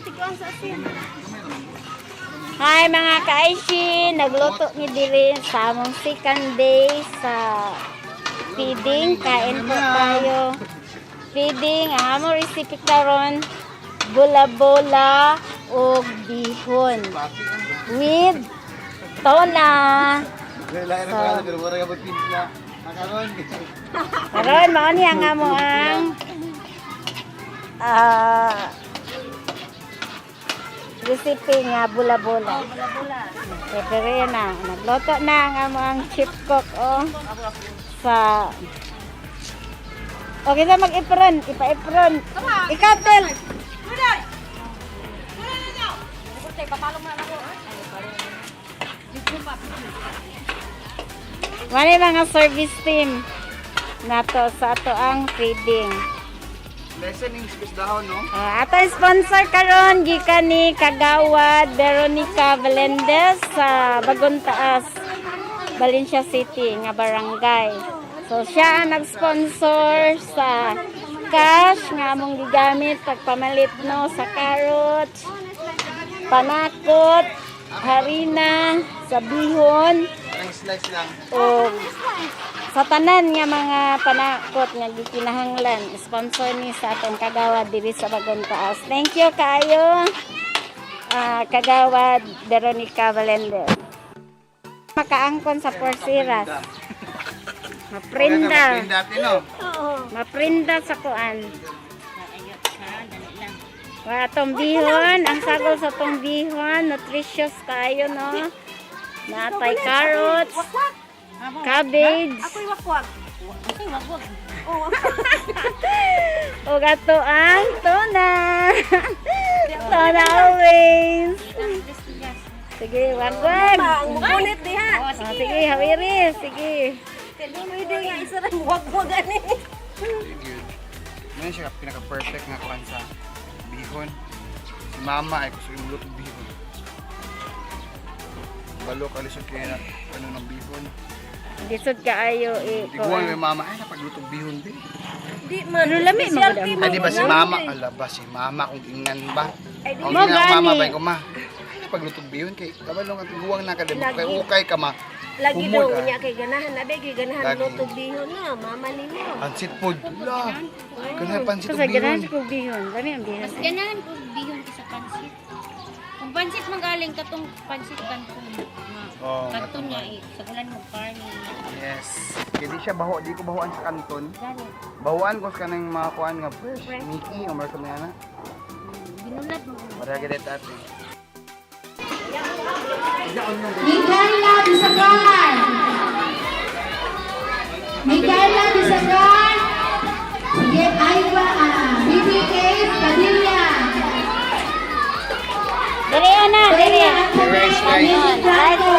Tiguan sa asin. Hi, mga kaaishi! Nagluto ni diri sa among second day sa feeding. Kain po tayo. Feeding, ang among recipe karon, bola-bola o bihon with tuna. Karon mao ni ang amo ang recipe nga bula-bula. Prepare na. Nagluto na ang amo ang chip cook, oh. Sa Okay na mag-ipron, ipa-ipron. Ikaw, Tel. Wala mga service team nato sa ato ang feeding. Lesson in space dahon, no? Ato ang sponsor karon gikan ni Kagawad Veronica Valendez sa Bagong Taas, Valencia City nga barangay. So siya ang nag-sponsor sa cash nga among gigamit pagpamalit, no, sa carrots, panakot, harina, sa bihon Ang slice lang. o sa tanan nga mga panakot nga gikinahanglan, sponsor ni sa atong kagawad diri sa Bagong Taas. Thank you kaayo, Kagawad Veronica Valendez. Makaangkon sa Porsiras. Maprinda. Maprinda natin, no? Maprinda sa kuan. Wa atong bihon, ang sagol sa atong bihon, nutritious kayo, no. Natay carrots, cabbage. Ako'y wakwak. Ako'y wakwak. Oh, Ug ato ang tuna. Tuna always. Sige, wagwag. ang mukunit diha. Oh, sige, hawiri, sige. Pwede nga isa rin wakwak ani. Very good. Ngayon siya pinaka-perfect nga kuan sa bihon. Si mama ay gusto yung luto bihon. Balo ka lisod kaya na ano ng bihon. Lisod kaayo eh. Tiguan may mama ay napagluto bihon di. Di man. Ano, lami, Specialty Ay di ba si mo, mama? Ala ba si mama kung ingnan ba? Ay, di Ang Mo ingnan ang mama gani. ba ko ma? Ay napagluto bihon kay kabalo nga tiguang na ka di kay ukay ka ma. Lagi Humod, daw ah. niya kay ganahan na kay ganahan Lagi. luto bihon na mama nimo. Pansit pod. La. Kanay pansit Kasi ug bihon. ganahan ko bihon. Lami ang bihon. Mas ganahan ko bihon kaysa pansit. Kung pansit magaling katong pansit kanton. Nga. Oh, Kanton nga eh. Sa ulan mo karne. Yes. Kaya di siya baho, di ko bahoan sa kanton. Gani. Bahoan ko sa kanang mga kuan nga fresh. Mickey, o Marco na. Binulad mo. Para gid ate. Micaela Bisagan. Micaela Bisagan. Sige, Aiwa, BBK Padilla. Diri na, diri. Reyna Anthony Rice, rice. Amazing Franco.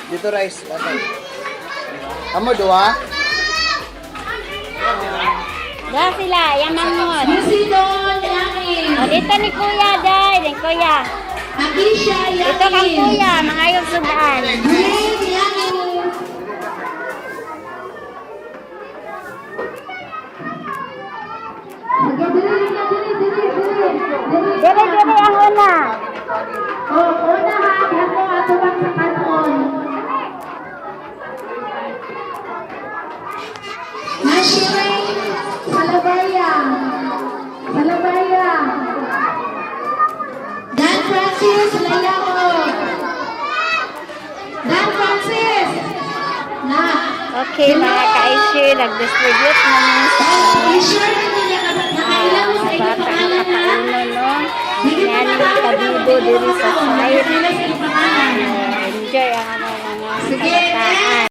Dito rice, ate. Amo duha? Da sila, yamangon. Lucidon Yamin. O, dito ni Kuya, day. Ni Kuya. Akisha Yamin. Dito kang Kuya, mga ayong sudaan. Green Yamin. Sige, dili na, dili, dili, dili. Dili. Diri, diri ang una. Oh, una ha, ako ato bang sa kanon. Nashirin Salabaya. Salabaya. Dan Francis Layao. Dan Francis. Na. Okay, mga ka-issue, nag-distribute na mi sa I-share ninyo nakailan mo sa mga inyong bata nga pangalan ha. kakauno, no? Yan yung kabibo diri sa site. Nakailan sa inyong pangalan. Enjoy ang among mga Sige, kabataan.